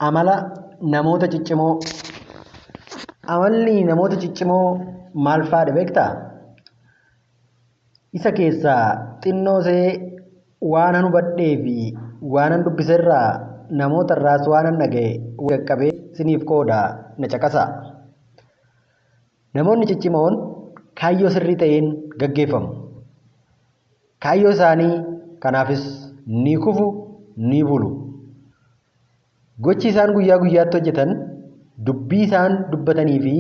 Amala namoota ciccimoo. Amalli namoota ciccimoo maal fa'aadha beektaa? Isa keessaa xinnoo ishee waanan hubadhee fi waanan dubbise irraa, namoota irraas waanan dhaga'e qaqqabee isiniif qooda, na caqasaa. Namoonni ciccimoon kaayyoo sirrii ta'een gaggeeffamu. Kaayyoo isaanii kanaafis ni kufu, ni bulu. Gochi isaan guyyaa guyyaatti hojjetan, dubbii isaan dubbatanii fi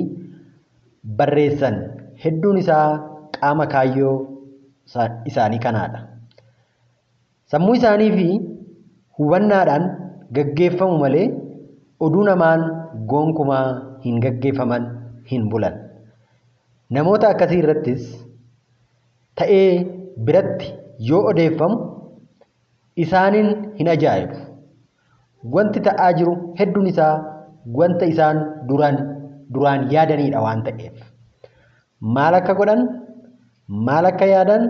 barreessan hedduun isaa qaama kaayyoo isaanii kanaadha. Sammuu isaanii fi hubannaadhaan gaggeeffamu malee oduu namaan gonkumaa hin gaggeeffaman, hin bulan. Namoota akkasii irrattis ta'ee biratti yoo odeeffamu isaaniin hin ajaa'ibu. Wanti ta'aa jiru hedduun isaa wanta isaan duraan yaadanidha waan ta'eef. Maal akka godhan, maal akka yaadan,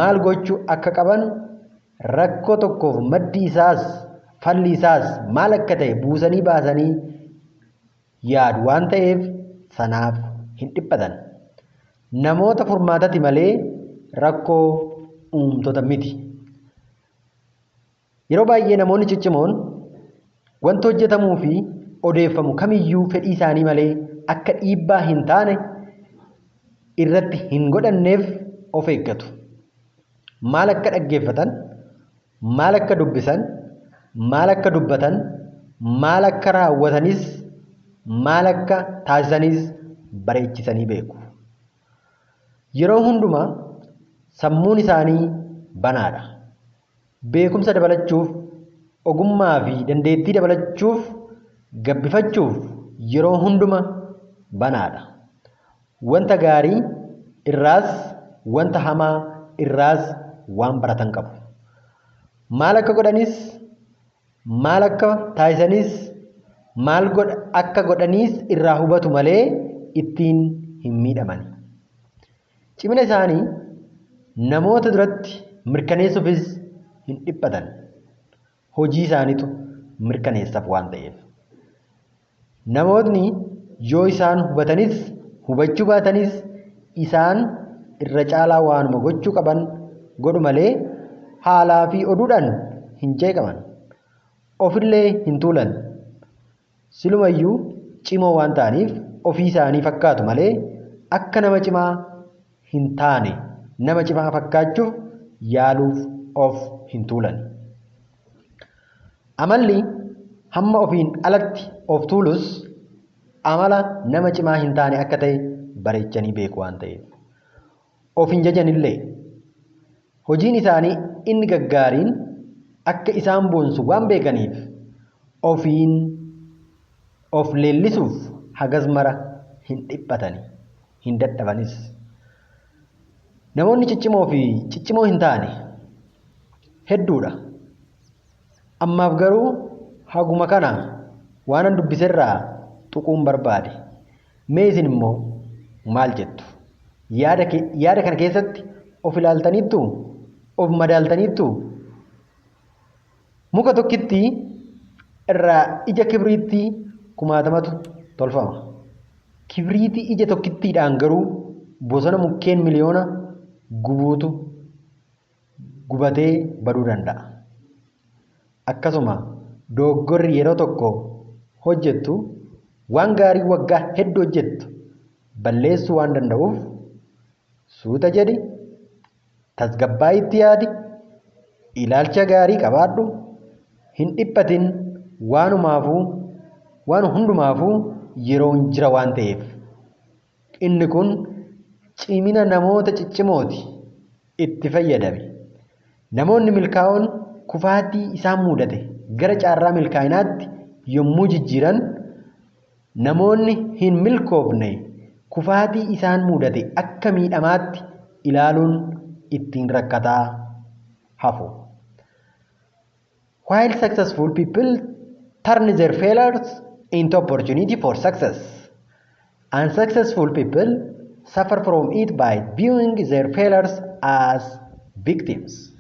maal gochuu akka qaban, rakkoo tokkoof maddi isaas falli isaas maal akka ta'e buusanii baasanii yaadu waan ta'eef sanaaf hin dhiphatan. Namoota furmaatati malee rakkoo uumtota miti. Yeroo baay'ee namoonni ciccimoon wanta hojjetamuu fi odeeffamu kamiyyuu fedhii isaanii malee akka dhiibbaa hin taane irratti hin godhanneef of eeggatu. Maal akka dhaggeeffatan, maal akka dubbisan, maal akka dubbatan, maal akka raawwatanis, maal akka taasisanis bareechisanii beeku. Yeroo hundumaa sammuun isaanii banaadha. Beekumsa dabalachuuf, ogummaa fi dandeettii dabalachuuf, gabbifachuuf yeroo hunduma banaadha. Wanta gaarii irraas wanta hamaa irraas waan baratan qabu. Maal akka godhanis, maal akka taasisanis, maal akka godhaniis irraa hubatu malee ittiin hin miidhaman. Cimina isaanii namoota duratti mirkaneessuufis hin dhiphatan. Hojii isaaniitu mirkaneessaaf waan ta'eef. Namootni yoo isaan hubatanis hubachuu baatanis isaan irra caalaa waanuma gochuu qaban godhu malee haalaa fi oduudhaan hin jeeqaman. Ofillee hin tuulan. Silumayyuu cimoo waan ta'aniif ofii isaanii fakkaatu malee akka nama cimaa hin taane nama cimaa fakkaachuuf yaaluuf of hin tuulan. Amalli hamma ofiin alatti of tuulus amala nama cimaa hin taane akka ta'e bareechanii beeku waan ta'eef. Of hin jajanillee. Hojiin isaanii inni gaggaariin akka isaan boonsu waan beekaniif ofiin of leellisuuf hagas mara hin dhiphatani, hin dadhabanis. Namoonni ciccimoo fi ciccimoo hin taane hedduudha. Ammaaf garuu haguma kana waanan dubbiserraa tuquun barbaade. Mee isin immoo maal jettu? Yaada kana keessatti of ilaaltaniittuu? Of madaaltaniittuu? Muka tokkitti irraa ija kibriitti kumaatamatu tolfama. Kibriitii ija tokkittiidhaan garuu bosona mukkeen miliyoona gubuutu gubatee baduu danda'a. Akkasuma dogoggorri yeroo tokko hojjettu waan gaarii waggaa hedduu hojjettu balleessuu waan danda'uuf suuta jedhi, tasgabbaa'itti yaadi, ilaalcha gaarii qabaadhu, hin dhiphatin, waan hundumaafuu yeroon jira waan ta'eef. Inni kun cimina namoota ciccimooti. Itti fayyadami. Namoonni milkaa'oon kufaatii isaan mudate gara carraa milkaa'inaatti yommuu jijjiiran, namoonni hin milkoofne kufaatii isaan mudate akka miidhamaatti ilaaluun ittiin rakkataa hafu. While successful people turn their failures into opportunity for success, unsuccessful people suffer from it by viewing their failures as victims.